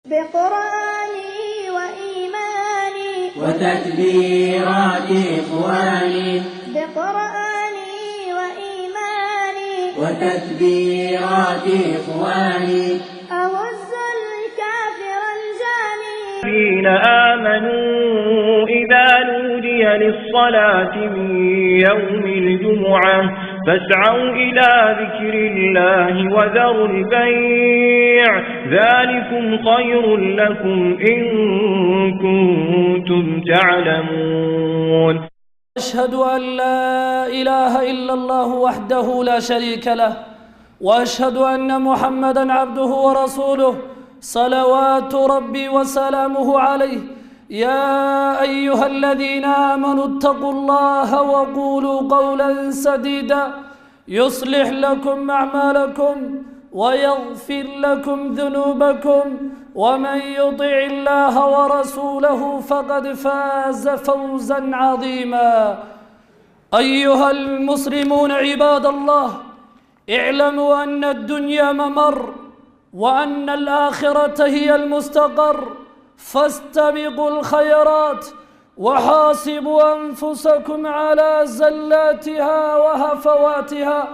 بقرآني وإيماني وتكبيرات إخواني، بقرآني وإيماني وتكبيرات إخواني، أهز الكافر الجاني. الذين آمنوا إذا نودي للصلاة من يوم الجمعة فاسعوا إلى ذكر الله وذروا البيع ذلكم خير لكم إن كنتم تعلمون. أشهد أن لا إله إلا الله وحده لا شريك له، وأشهد أن محمدا عبده ورسوله صلوات ربي وسلامه عليه. يا أيها الذين آمنوا اتقوا الله وقولوا قولا سديدا يصلح لكم أعمالكم ويغفر لكم ذنوبكم، ومن يطع الله ورسوله فقد فاز فوزا عظيما. أيها المسلمون عباد الله، اعلموا أن الدنيا ممر وأن الآخرة هي المستقر، فاستبقوا الخيرات وحاسبوا أنفسكم على زلاتها وهفواتها،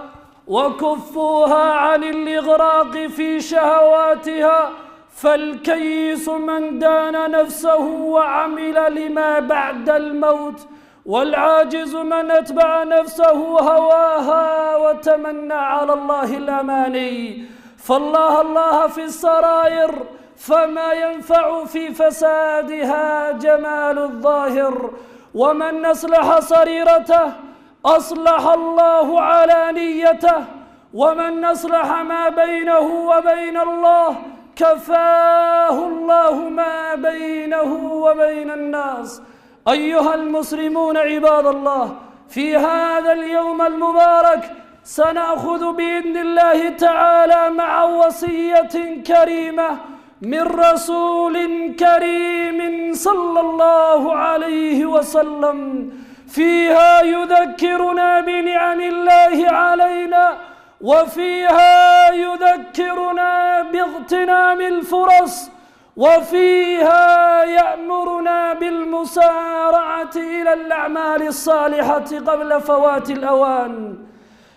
وكفوها عن الإغراق في شهواتها، فالكيس من دان نفسه وعمل لما بعد الموت، والعاجز من أتبع نفسه هواها وتمنى على الله الأماني. فالله الله في السرائر، فما ينفع في فسادها جمال الظاهر. ومن أصلح سريرته أصلح الله علانيته، ومن أصلح ما بينه وبين الله كفاه الله ما بينه وبين الناس. أيها المسلمون عباد الله، في هذا اليوم المبارك سنأخذ بإذن الله تعالى مع وصية كريمة من رسول كريم صلى الله عليه وسلم، فيها يذكرنا بنعم الله علينا، وفيها يذكرنا باغتنام الفرص، وفيها يأمرنا بالمسارعة إلى الأعمال الصالحة قبل فوات الأوان.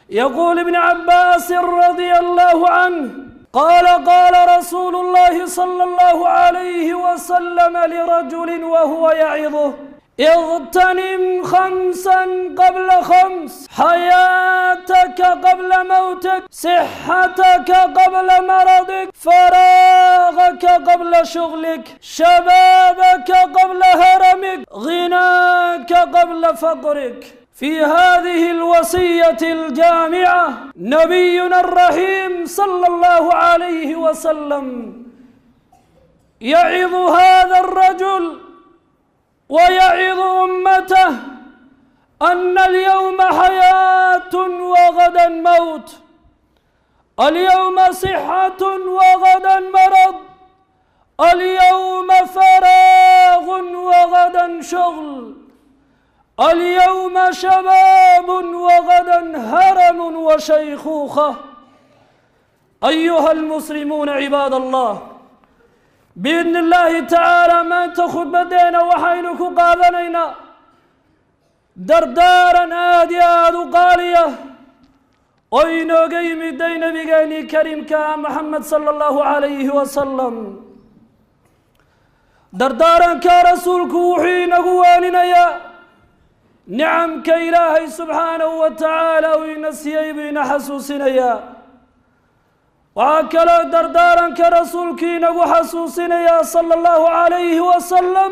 يقول ابن عباس رضي الله عنه قال: قال رسول الله صلى الله عليه وسلم لرجل وهو يعظه: اغتنم خمسا قبل خمس، حياتك قبل موتك، صحتك قبل مرضك، فراغك قبل شغلك، شبابك قبل هرمك، غناك قبل فقرك. في هذه الوصية الجامعة نبينا الرحيم صلى الله عليه وسلم يعظ هذا الرجل ويعظ أمته أن اليوم حياة وغدا موت، اليوم صحة وغدا مرض، اليوم فراغ وغدا شغل، اليوم شباب وغدا هرم وشيخوخة. أيها المسلمون عباد الله، بإذن الله تعالى maanta khudbadeena waxaynu ku qaadanaynaa dardaaran aad iyo aada u qaaliya oo inooga yimiday nabigeenii kariimka ah Maxamed sala allahu calayhi wasalam. Dardaaranka rasuulku wuxuu inagu waaninayaa nicamka Ilaahay subxaanahu wa tacaala uu ina siiyey buu ina xasuusinayaa. Waxaa kaloo dardaaranka rasuulku inagu xasuusinayaa sala allahu calayhi wasalam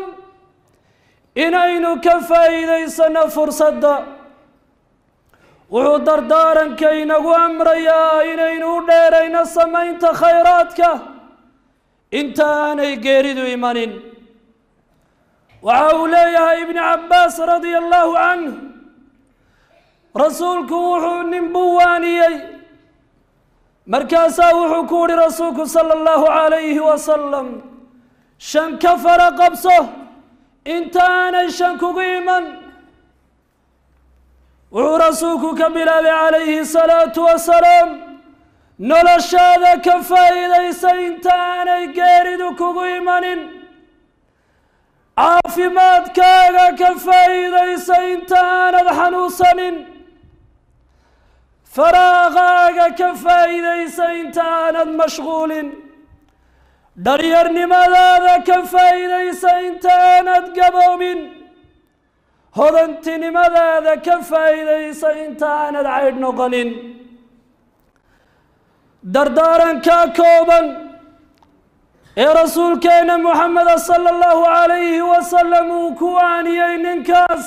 inaynu ka faa'iidaysano fursadda. Wuxuu dardaaranka inagu amrayaa inaynu u dheerayno samaynta khayraadka inta aanay geeridu imanin. Waxa uu leeyahay Ibni Cabbaas radia allahu canhu, rasuulku wuxuu nin buu waaniyey, markaasaa wuxuu ku uhi rasuulku sala allahu calayhi wasalam: shan ka fara qabso intaanay shan kugu iman. Wuxuu rasuulku ka bilaabay calayhi salaatu wasalaam: Noloshaada ka faa'iidaysa intaanay geeridu kugu imanin. Caafimaadkaaga ka faa'iidaysa intaanad xanuunsanin. Faraaqaaga ka faa'iidaysa intaanad mashquulin. Dharyarnimadaada ka faa'iidaysa intaanad gaboobin. Hodantinimadaada ka faa'iidaysa intaanad caydh noqonin. Dardaarankaa kooban ee rasuulkeena Muxameda sala allahu calayhi wasalam uu ku waaniyey ninkaas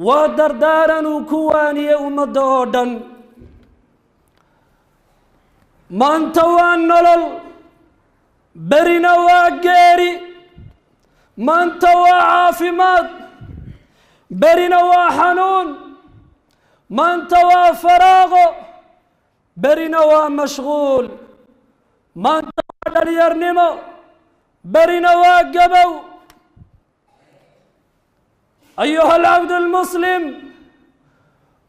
waa dardaaran uu ku waaniyey ummadda oo dhan. Maanta waa nolol, berina waa geeri. Maanta waa caafimaad, berina waa xanuun. Maanta waa faraaqo, berina waa mashquul. Maanta waa dhalinyarnimo, berina waa gabow. أيها العبد المسلم،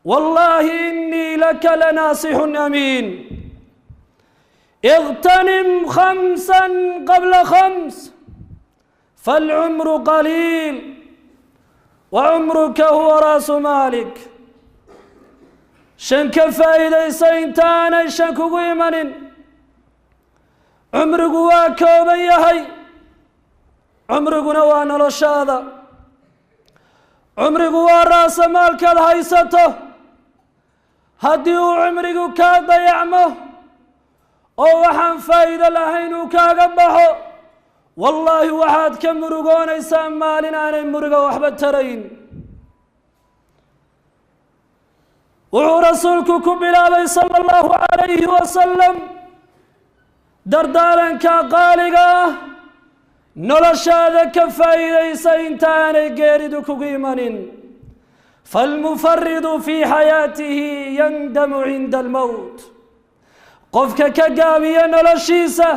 والله إني لك لناصح أمين. اغتنم 5 قبل 5، فالعمر قليل وعمرك هو رأس مالك. shan ka faa'iidaysa intaanay shan kugu imanin. Cumrigu waa kooban yahay, cumriguna waa noloshaada. Cumrigu waa raasamaalkaad haysato. Haddii uu cumrigu kaa dayacmo oo waxaan faa'iido lahayn uu kaaga baxo, wallaahi waxaad ka murugoonaysaa maalin aanay murugo waxba tarayn. Wuxuu rasuulku ku bilaabay sala allahu calayhi wasalam dardaaranka qaaliga ah: noloshaada ka faa'iidaysa intaanay geeridu kugu imanin. Falmufaridu fii xayaatihi yandamu cinda almowt. Qofka ka gaabiya noloshiisa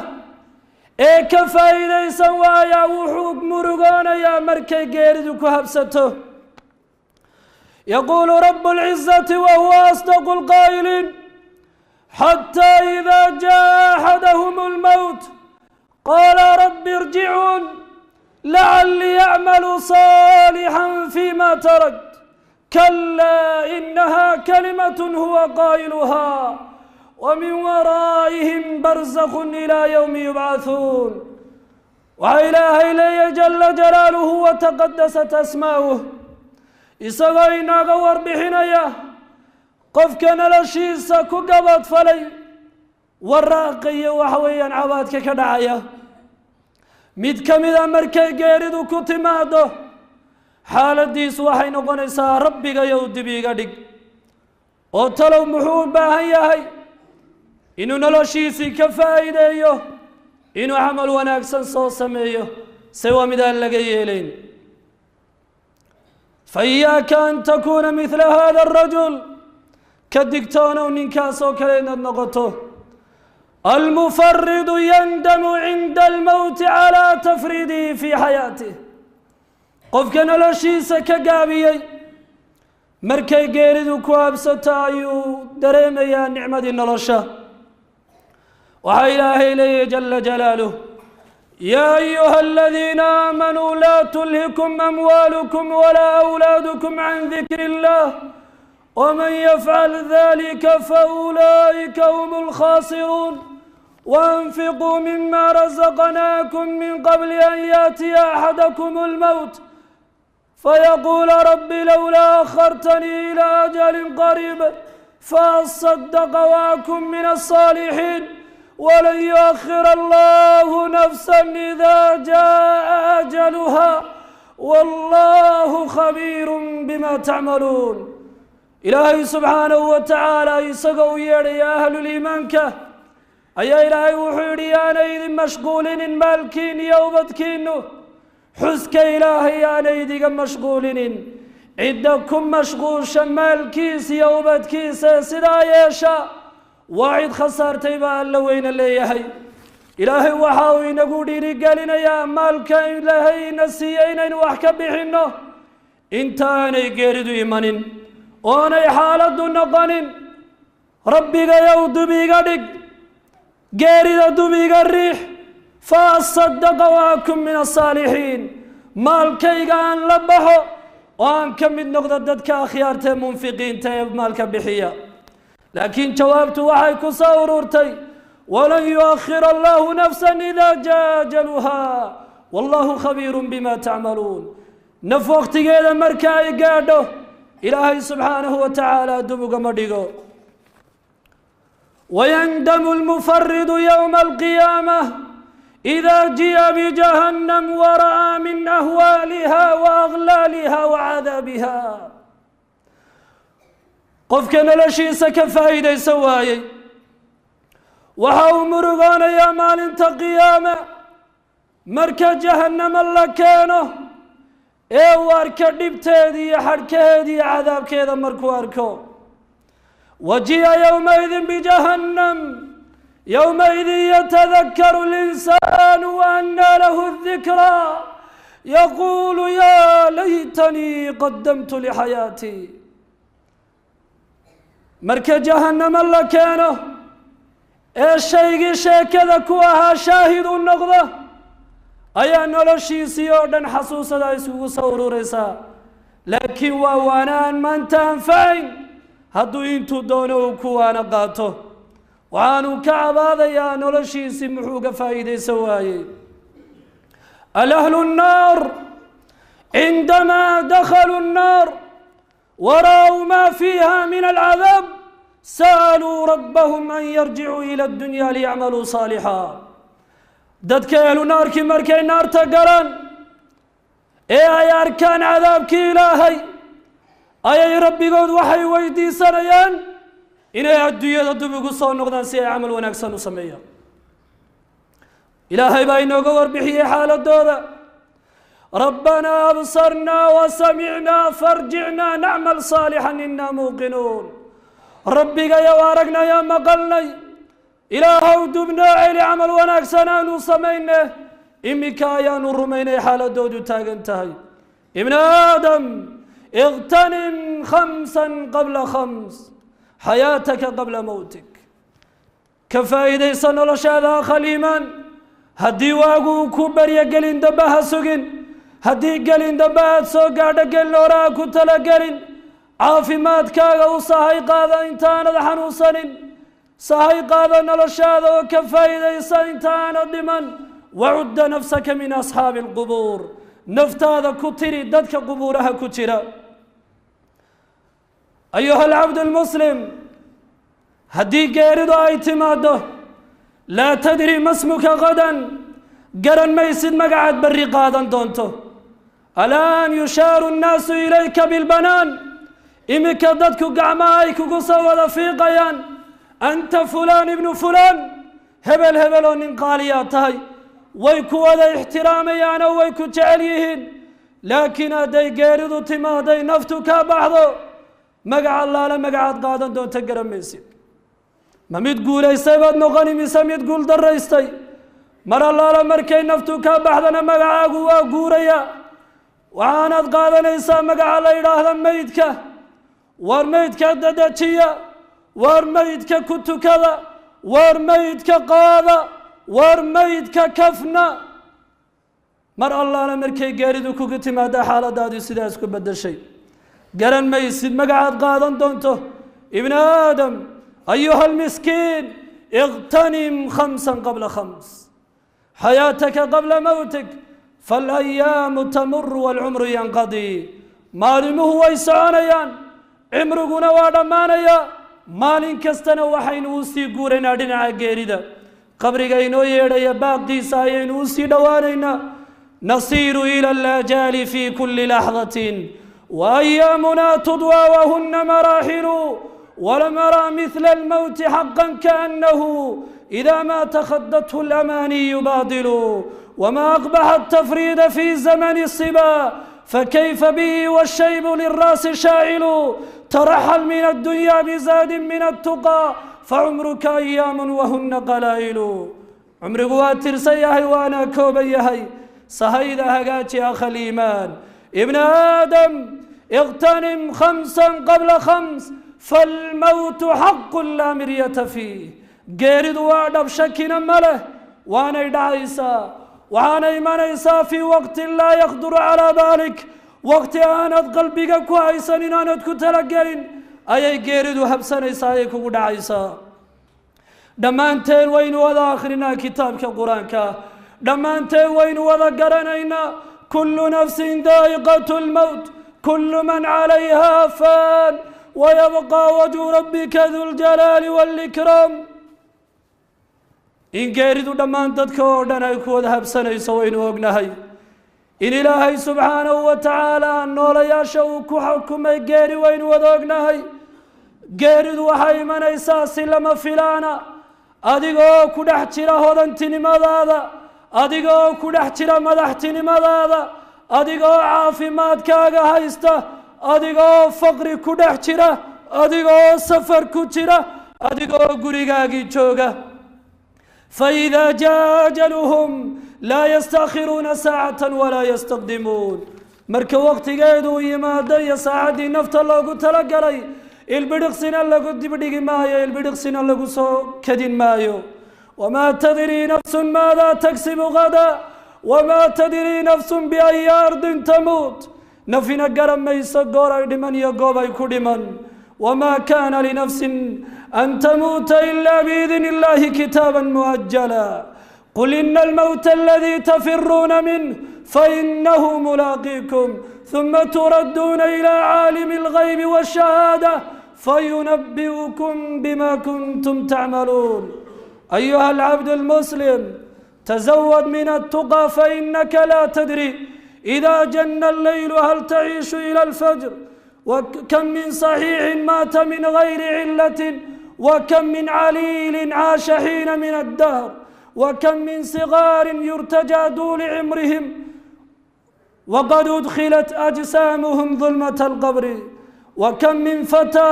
ee ka faa'iidaysan waaya wuxuu murugoonayaa markay geeridu ku habsato. يقول رب العزة وهو أصدق القائلين: حتى إذا جاء أحدهم الموت قال رب ارجعون لعلي أعمل صالحا فيما تركت، كلا إنها كلمة هو قائلها ومن ورائهم برزخ إلى يوم يبعثون. وإله إلي جل جلاله وتقدست أسماؤه isagoo inaaga warbixinaya qofka noloshiisa ku gabadfalay waraaqiyo waxa weeyaan cabaadka ka dhacaya. Mid ka mida markay geeridu ku timaado xaaladiisu waxay noqonaysaa: rabbigayow dib iiga dhig. Oo talow muxuu u baahan yahay? Inuu noloshiisii ka faa'iideeyo, inuu camal wanaagsan soo sameeyo, se waa mid aan laga yeelayn. فإياك أن تكون مثل هذا الرجل. كدكتونو ننكاسو كلينا نقطه. المفرد يندم عند الموت على تفريده في حياته. قف كان noloshiisa ka gaabiyey markay geeridu ku habsato ayuu dareemayaa nicmadii nolosha. Waxaa Ilaahay leeyahy jala jalaaluh: يا أيها الذين آمنوا لا تلهكم أموالكم ولا أولادكم عن ذكر الله ومن يفعل ذلك فأولئك هم الخاسرون. وأنفقوا مما رزقناكم من قبل أن يأتي أحدكم الموت فيقول رب لولا أخرتني إلى أجل قريب فأصدق وأكن من الصالحين، ولن يؤخر الله نفسا إذا جاء أجلها والله خبير بما تعملون. إلهي سبحانه وتعالى isagoo u yeedhaya ahluliimaanka ayaa Ilaahay wuxuu yidhi: yaanay idin mashquulinin maalkiin iyo ubadkiinu xuska Ilaahay, yaanay idiga mashquulinin. Cidda ku mashquulsha maalkiisa iyo ubadkiisa ee sidaa yeesha waa cid khasaartay baa Alla weyne leeyahay. Ilaahay waxa uu inagu dhiirigelinayaa maalka Ilaahay ina siiyey inaynu wax ka bixinno intaanay geeridu imanin oonay xaaladdu noqonin. Rabbigayow dub iga dhig, geerida dub iga riix, fa asadaqa wa akun min asaalixiin, maalkayga aan la baxo oo aan ka mid noqdo dadka akhyaarta ee munfiqiinta ee maalka bixiya. Laakiin jawaabtu waxay ku soo ururtay walan yuakhir allahu nafsan idaa jaa ajaluha wallahu khabiirun bima tacmaluun. Naf waqtigeeda marka ay gaadho ilaahay subxaanahu wa tacaala dub ugama dhigo. ويندم المفرد يوم القيامة إذا جيء بجهنم ورأى من أهوالها وأغلالها وعذابها. قفك noloshiisa ka faa'iidaysan waayey waxa uu murugoonayaa maalinta qiyaame marka jahannamo la keeno ee uu arko dhibteeda iyo xadhkaheeda iyo cadaabkeeda markuu arko. وجيء يومئذ بجهنم يومئذ يتذكر الإنسان وأنى له الذكرى يقول يا ليتني قدمت لحياتي. marka jahannamo la keeno ee shaygii sheekada ku ahaa shaahid u noqdo ayaa noloshiisii oo dhan xasuusada isugu soo ururaysaa. Laakiin waa waana aan maanta anfacayn hadduu intuu doono uu ku waana qaato. Waxaanu ka cabaadayaa noloshiisii muxuu ga faa'iidaysan waayey. Alahlu nnaar cindamaa dakhaluu nnaar ورأوا ما فيها من العذاب سألوا ربهم أن يرجعوا إلى الدنيا ليعملوا صالحا. dadka ehlu naarkii markay naarta galaan ee ay arkaan cadaabkii ilaahay ayay rabbigood waxay weydiisanayaan inay adduunyada dib ugu soo noqdaan si ay camal wanaagsan u sameeyaan. Ilaahay baa inooga warbixiyey xaaladooda. ربنا أبصرنا وسمعنا فارجعنا نعمل صالحا إنا موقنون. ربك يا وارقنا يا مقلني إلهو دبنا علي عمل وناكسنا نصمينه إمكا يا نرميني حالة دودو تاقنتهي. ابن آدم اغتنم خمسا قبل خمس، حياتك قبل موتك. كفايدة سنولش هذا أخ الإيمان. هدي واقو كبر يقلين دبها سجن، haddii gelin dambe aada soo gaadho gelin horaa ku talagelin, caafimaadkaaga u sahay qaada intaanad xanuunsanin, sahay qaada noloshaada oo ka faa'iidaysa intaanad dhiman. Wacudda nafsaka min asxaabi alqubuur, naftaada ku tiri dadka qubuuraha ku jira. Ayuha alcabdu almuslim, haddii geeridu ay timaado laa tadri masmuka gadan, garan maysid magacaad berri qaadan doonto. الآن يشار الناس إليك بالبنان، إمك ددك قعما أي كوكوسا ولا فيقيان، أنت فلان ابن فلان، هبل هبل قالياتهي ويكو ولا احتراميان ويكو جعليهن. لكن أدي قيرضو تمادي نفتك بعضو مقع الله لمقعد قادن دون تقرم ميسي. ما ميتقول أي سيباد نغني ميسا ميتقول دريستي مر الله لمركي نفتك بعضنا مقعاقو وقوريا waxaanaad qaadanaysaa magaca la yidhaahda meydka. Waar meydka dadajiya, waar meydka ku tukada, waar meydka qaada, waar meydka kafna. Mar allaala markay geeridu kugu timaada xaaladaadii sidaa isku beddeshay, garan maysid magacaad qaadan doonto. Ibn aadam ayuha almiskiin اغتنم خمسا قبل خمس، حياتك قبل موتك، فالأيام تمر والعمر ينقضي. مالمه ويسعانيان عمرقنا ودمانيا، مالين كستنا وحين وسي قورنا دنعا غيرida قبرك إنو يدي باقي سايين وسي دوانينا. نصير إلى الآجال في كل لحظة وأيامنا تضوى وهن مراحل، ولم أرى مثل الموت حقا كأنه إذا ما تخدته الأماني باطل. وما أقبح التفريد في زمن الصبا فكيف به والشيب للراس شاعل. ترحل من الدنيا بزاد من التقى فعمرك أيام وهن قلائل. عمرك واترسيهي وأنا كوبيهي سهيد هقاتي أخ الإيمان. ابن آدم اغتنم خمسا قبل خمس، Falmowtu xaqun laa miryata fiih. Geeridu waa dhab, shakina ma leh, waanay dhacaysaa, waxaana imanaysaa fii waqtin laa yakduru calaa baalik, waqti aanad qalbiga ku haysan, inaanad ku talagelin ayay geeridu habsanaysaa, ayay kugu dhacaysaa. Dhammaanteen waynu wada akhrinaa kitaabka Qur-aanka, dhammaanteen waynu wada garanaynaa: kullu nafsin daa'iqatu lmowt, kullu man calayha fan, wayabqaa wajhu rabbika du ljalaali waalikraam. In geeridu dhammaan dadka oo dhan ay ku wada habsanayso waynu ognahay. In Ilaahay subxaanahu wa tacaala noolayaasha uu ku xukumay geeri waynu wada ognahay. Geeridu waxay imanaysaa si lama filaana, adigoo ku dhex jira hodantinimadaada, adigoo ku dhex jira madaxtinimadaada, adigoo caafimaadkaaga haysta, adigoo faqri ku dhex jira, adigoo safar ku jira, adigoo gurigaagii jooga. فإذا جاء أجلهم لا يستأخرون ساعة ولا يستقدمون. Marka waqtigeedu yimaado iyo saacaddii nafta loogu talagalay, ilbidhiqsina lagu dibdhigi maayo, ilbidhiqsina lagu soo kadin maayo. وما تدري نفس ماذا تكسب غدا وما تدري نفس بأي أرض تموت. Nafina garan mayso goor ay dhiman iyo goob ay ku dhiman. وما كان لنفس أن تموت إلا بإذن الله كتابا مؤجلا. قل إن الموت الذي تفرون منه فإنه ملاقيكم، ثم تردون إلى عالم الغيب والشهادة فينبئكم بما كنتم تعملون. أيها العبد المسلم، تزود من التقى، فإنك لا تدري إذا جن الليل هل تعيش إلى الفجر. وكم من صحيح مات من غير علة، وكم من عليل عاش حين من الدهر، وكم من صغار يرتجى طول عمرهم وقد أدخلت أجسامهم ظلمة القبر، وكم من فتى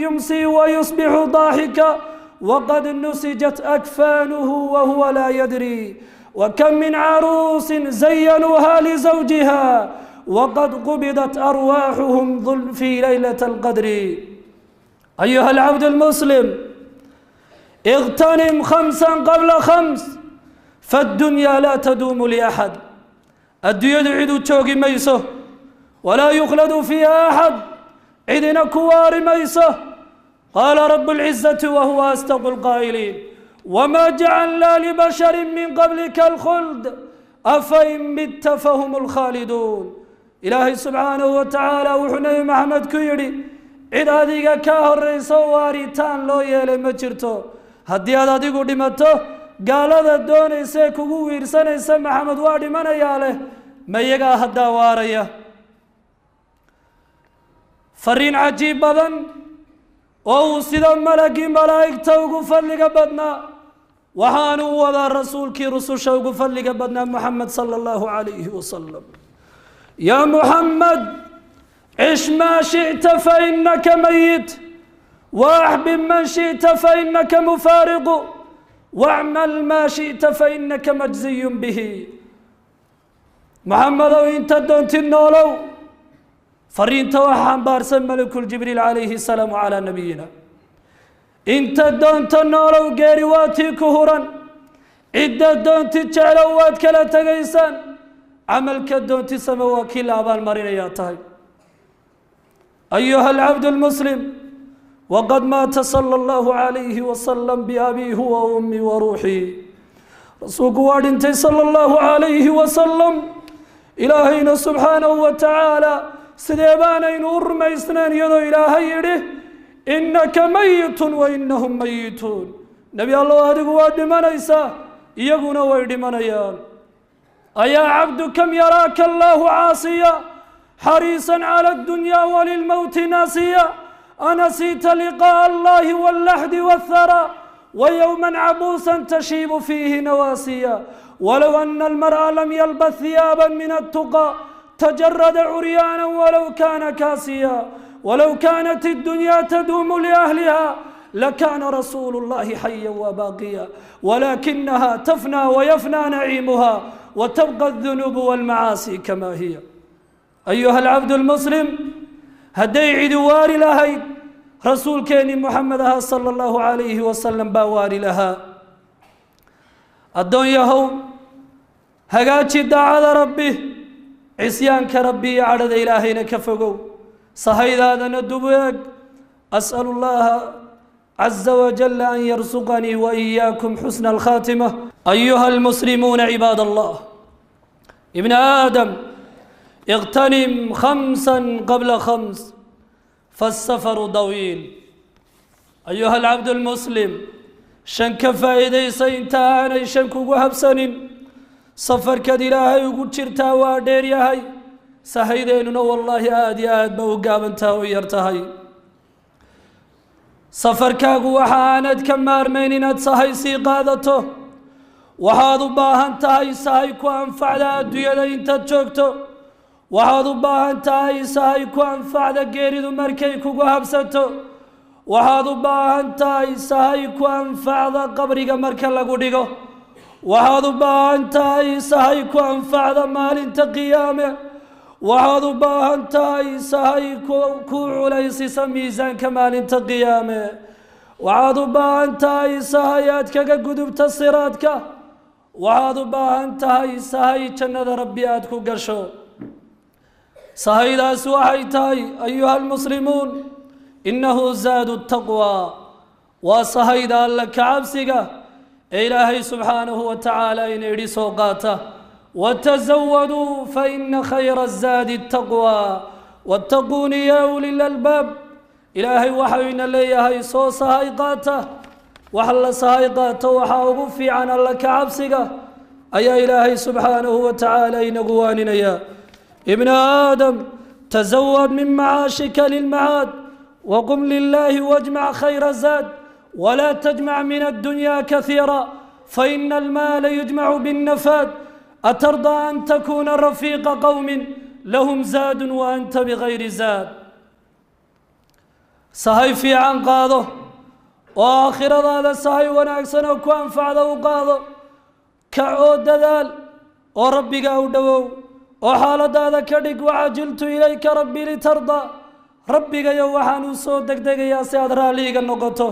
يمسي ويصبح ضاحكا وقد نسجت أكفانه وهو لا يدري، وكم من عروس زينوها لزوجها وقد قبضت أرواحهم في ليلة القدر. أيها العبد المسلم، اغتنم خمسا قبل خمس، فالدنيا لا تدوم لأحد. Adduunyadu ciduu joogi mayso. ولا يخلد فيها أحد. Cidina ku waari mayso. قال رب العزة وهو أصدق القائلين: وما جعلنا لبشر من قبلك الخلد أفإن مت فهم الخالدون. Ilaahay subxaanahu wa tacaala wuxuu Nebi Maxamed ku yidhi: cid adiga kaa horrayso waaritaan loo yeelay ma jirto. Haddii aad adigu dhimato, gaalada doonaysa ee kugu wiirsanaysa "Maxamed waa dhimanayaa" leh, ma iyagaa haddaa waaraya? Fariin cajiib badan oo uu sida malagii malaa'igta ugu fadliga badnaa, waxaanu u wadaa rasuulkii rususha ugu fadliga badnaa, Moxamed sala Allahu calayhi wasalam. يا محمد، عش ما شئت فإنك ميت، وأحبب من شئت فإنك مفارق، واعمل ما شئت فإنك مجزي به. Maxamedow, inta doontid noolow. Fariinta waxaa xambaarsan malakul Jibriil calayhi الsalaamu calaa nabiyina. Inta doonta noolow, geeri waa tii ku huran. Cidda doontid jeclow, waad kala tegaysaan. Camalka doontid same, waa kii la abaalmarinayaa tahay. أيها العبد المسلم، وقد مات صلى الله عليه وسلم، بأبي هو وأمي وروحي. Rasuulku waa dhintay sala Allahu calayhi wasalam. Ilaahayna subxaanahu wa tacaala sidee baanaynu u rumaysnayn iyadoo Ilaahay yidhi: إنك ميت وإنهم ميتون? Nebi Allow, adigu waad dhimanaysaa, iyaguna way dhimanayaan. أيا عبد، كم يراك الله عاصيا، حريصا على الدنيا وللموت ناسيا. أنسيت لقاء الله واللحد والثرى، ويوما عبوسا تشيب فيه نواسيا؟ ولو أن المرء لم يلبث ثيابا من التقى تجرد عريانا ولو كان كاسيا. ولو كانت الدنيا تدوم لأهلها لكان رسول الله حيا وباقيا، ولكنها تفنى ويفنى نعيمها، وتبقى الذنوب والمعاصي كما هي. أيها العبد المسلم، Hadday cidi waari lahayd, rasuulkeennii Moxamed ahaa sala allahu calayhi wasalam baa waari lahaa. Addoon yahow, hagaaji daacada Rabbi, cisyaanka Rabbi iyo cadhada Ilaahayna ka fogow, sahaydaadana dub eeg. As'alu allaha caza wajalla an yarsuqanii wa iyaakum xusna alkhaatima. Ayuha almuslimuuna cibaad allah, ibna aadam, اغتنم خمسا قبل خمس فالسفر طويل. أيها العبد المسلم، shan ka faa'iidaysa inta aanay shan kugu habsanin. Safarkaad Ilaahay ugu jirtaa waa dheer yahay, sahaydeennuna wallaahi aada iyo aad ba u gaabantaha, u yar tahay. Safarkaagu waxa aanad ka maarmayn inaad sahay sii qaadato. Waxaad u baahan tahay sahay ku anfacda adduunyada intaad joogto. Waxaad u baahan tahay sahay ku anfacda geeridu markay kugu habsato. Waxaad u baahan tahay sahay ku anfacda qabriga marka lagu dhigo. Waxaad u baahan tahay sahay ku anfacda maalinta qiyaame. Waxaad u baahan tahay sahay ku culaysisa miisaanka maalinta qiyaame. Waxaad u baahan tahay sahay aad kaga gudubta siraadka. Waxaad u baahan tahay sahay jannada Rabbi aad ku gasho. Sahaydaas waxay tahay, ayuha almuslimuun, innahu zaadu taqwa, waa sahayda Alla ka cabsiga ee Ilaahay subxaanahu wa tacaala ina idhi soo qaata: watazawaduu faina khayra azaadi taqwa wattaquuni yaa uli lalbaab. Ilaahay waxau ina leeyahay: soo sahay qaata. Wax la sahay qaato waxaa ugu fiican Alla ka cabsiga, ayaa Ilaahay subxaanahu wa tacaala inagu waaninaya. Ibna aadam, tasawad min macaashika lilmacaad waqum lilaahi wajmac khayra zaad, walaa tajmac min addunya kahiira faina almaala yujmacu binnafaad. Atardaa an takuuna rafiiqa qowmin lahum zaadun wa anta bigayri zaad? Sahay fiican qaado oo aakhiradaada sahay wanaagsan oo ku anfacda u qaado. Kac oo dadaal oo Rabbigaa u dhowow oo xaaladaada ka dhig wacajiltu ilayka rabbi litardaa. Rabbigayo, waxaan u soo degdegayaa si aad raalli iga noqoto.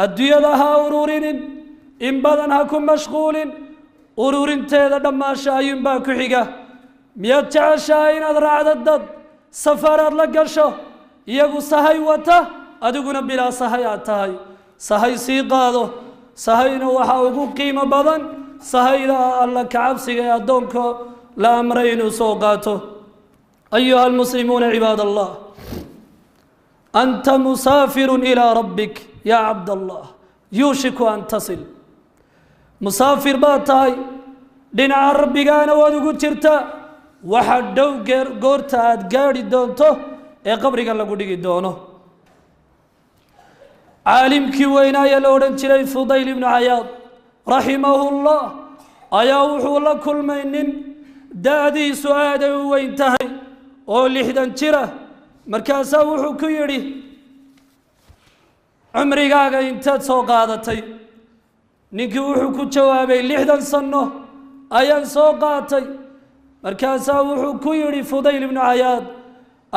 Adduunyada ha ururinin in badan, ha ku mashquulin ururinteeda, dhammaasha ayuunbaa ku xiga. Miyaad jeceshahay inaad raacdo dad safaraad la gasho, iyagu sahay wata, adiguna bilaa sahay aad tahay? Sahay sii qaado. Sahayna waxaa ugu qiimo badan sahayda Alla ka cabsiga ee addoonka la amray inuu soo qaato. Ayuha almuslimuuna cibaad allah, anta musaafirun ilaa rabbik yaa cabdallah, yuushiku an tasil. Musaafir baad tahay, dhinaca Rabbigaana waad ugu jirtaa. Waxa dhow goorta aad gaadhi doonto ee qabriga lagu dhigi doono. Caalimkii weynaaye la odhan jiray Fudayl ibnu Cayaad raximahullah ayaa wuxuu la kulmay nin da-diisu aaday u weyn tahay oo 60 jira. Markaasaa wuxuu ku yidhi: "Cumrigaaga inteed soo qaadatay?" Ninkii wuxuu ku jawaabay: "60 sano ayaan soo qaatay." Markaasaa wuxuu ku yidhi Fudayl ibnu Cayaad: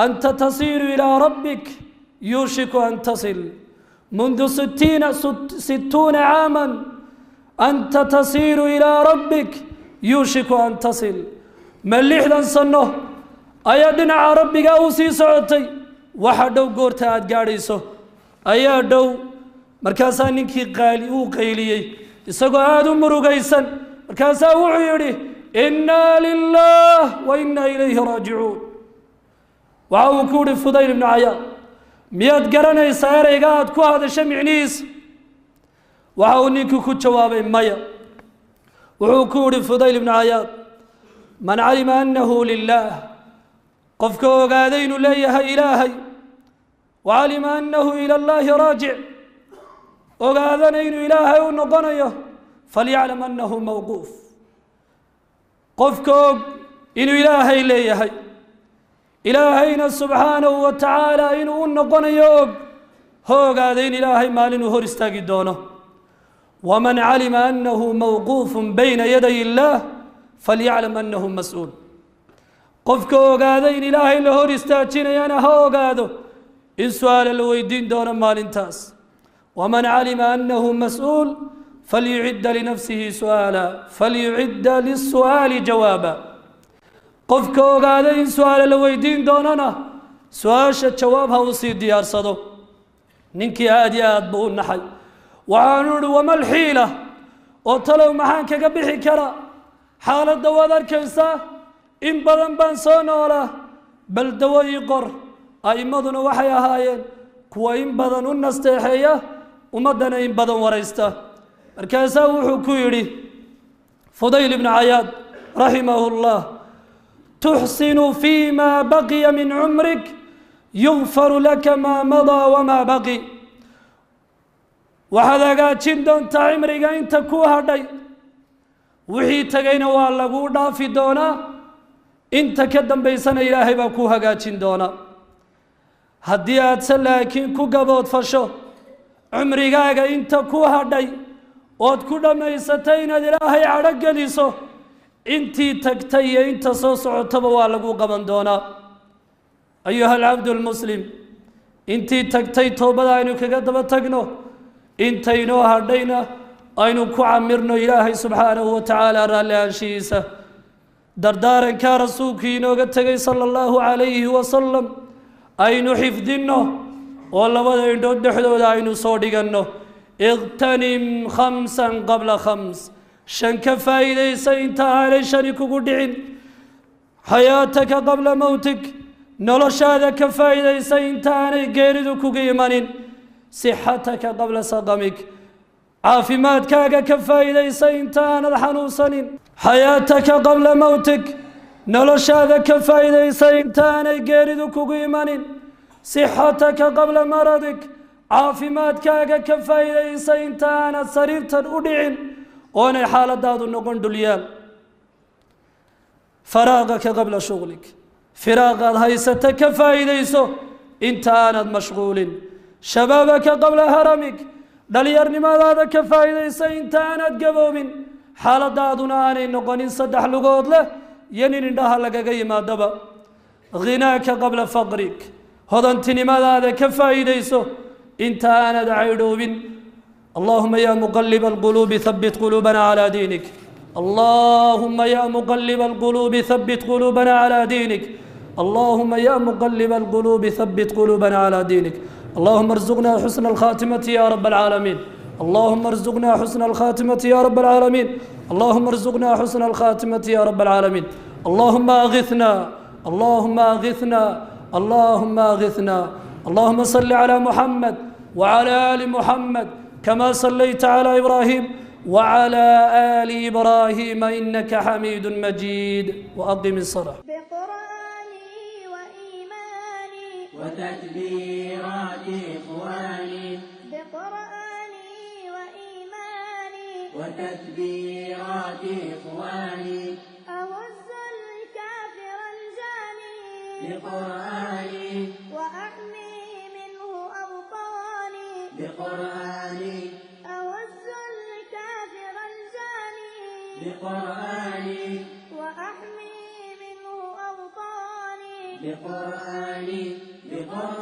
"Anta tasiiru ilaa rabbik, yuushiku an tasil. Mundu 60 caaman anta tasiiru ilaa rabbik, yuushiku an tasil. Ma 60 sano ayaa dhinaca Rabbigaa u sii socotay? Waxa dhow goorta aada gaadhayso ayaa dhow." Markaasaa ninkii qaali uu qayliyey isagoo aada u murugaysan. Markaasaa wuxuu yidhi: "Innaa lilah wa innaa ilayhi raajicuun." Waxa uu ku yihi Fudayl ibnu Cayaad: "Miyaad garanaysaa ereyga aad ku hadasho micnihiisa?" Waxa uu ninkii ku jawaabay: "Maya." Wuxuu ku yihi Fudayl ibnu Cayaad: "Man calima annahu lilah, qofka ogaaday inuu leeyahay Ilaahay, wa calima annahu ila allaahi raajic, ogaadana inuu Ilaahay u noqonayo, falyaclam annahu mawquuf. Qofka og inuu Ilaahay leeyahay, Ilaahayna subxaanahu wa tacaala inuu u noqonayo og, ha ogaaday in Ilaahay maalin uu hor istaagi doono. Waman calima annahu mawquufun bayna yaday illaah falyaclam annahu mas-uul." Qofka ogaada in Ilaahay la hor istaajinayana ha ogaado in su-aala la weydiin doono maalintaas. Waman calima annahu mas-uul falyucidda linafsihi su'aala falyucidda lisu'aali jawaaba. Qofka ogaada in su-aala la weydiin doonana su-aasha jawaab ha u sii diyaarsado. Ninkii aada iyo aad buu u naxay. Waxaanu ihi wama alxiila, oo talow maxaan kaga bixi karaa xaaladda? Waad arkaysaa, in badan baan soo noolaa, bal dawo ii qor. A'immaduna waxay ahaayeen kuwa in badan u nasteexeeya ummaddana in badan waraysta. Markaasaa wuxuu ku yidhi Fudayl ibnu Cayaad raximahu llah: tuxsinu fii ma baqiya min cumrik yugfaru laka maa madaa wamaa baqi. Waxaad hagaajin doontaa cimriga inta ku hadhay, wixii tegayna waa laguu dhaafi doonaa, inta ka dambaysana Ilaahay baa kuu hagaajin doonaa. Haddii aadse laakiin ku gaboodfasho cumrigaaga inta ku hadhay ood ku dhammaysatay inaad Ilaahay cadho geliso, intii tagtay iyo inta soo socotaba waa lagu qaban doonaa. Ayuha alcabdu almuslim, intii tagtay toobada aynu kaga daba tagno, intaynoo hadhayna aynu ku camirno Ilaahay subxaanahu wa tacaala raalli ahaanshihiisa. Dardaarankaa rasuulkii inooga tegay sala allahu calayhi wasalam aynu xifdinno oo labada indhood dhexdooda aynu soo dhiganno. Iqtanim khamsan qabla khams, shan ka faa'iidaysa inta aanay shani kugu dhicin. Xayaataka qabla mowtik, noloshaada ka faa'iidaysa inta aanay geeridu kugu imanin. Sixataka qabla saqamik, caafimaadkaaga ka faa'iidaysa inta aanad xanuunsanin. Xayaataka qabla mowtik, noloshaada ka faa'iidaysa inta aanay geeridu kugu imanin. Sixataka qabla maradik, caafimaadkaaga ka faa'iidaysa inta aanad sariirtan u dhicin oonay xaaladaadu noqon dhulyaal. Faraaqaka qabla shughlik, firaaqaad haysata ka faa'iidayso inta aanad mashquulin. Shabaabaka qabla haramik, dhalinyarnimadaada ka faa'iidaysa inta aanad gaboobin, xaaladaaduna aanay noqonin saddex lugood leh iyo nin indhaha lagaga yimaadaba. Khinaaka qabla faqrik, hodantinimadaada ka faa'iidayso inta aanad caydhoobin. Allahuma ya muqaliba alquluubi habbit quluubana calaa diinik. Allahuma ya muqaliba alquluubi habbit quluubana calaa diinik. Allahuma ya muqaliba alquluubi habbit quluubana calaa diinik. اللهم ارزقنا حسن الخاتمة يا رب العالمين. اللهم ارزقنا حسن الخاتمة يا رب العالمين. اللهم ارزقنا حسن الخاتمة يا رب العالمين. اللهم اغثنا، اللهم اغثنا، اللهم اغثنا. اللهم صل على محمد وعلى آل محمد كما صليت على إبراهيم وعلى آل إبراهيم إنك حميد مجيد. وأقم الصلاة. بقرآني وإيماني وتكبيرات إخواني، بقرآني وإيماني وتكبيرات إخواني، أهز الكافر الجاني بقرآني وأحمي منه أوطاني، بقرآني أهز الكافر الجاني بقرآني وأحمي منه أوطاني، بقرآني بقرآني.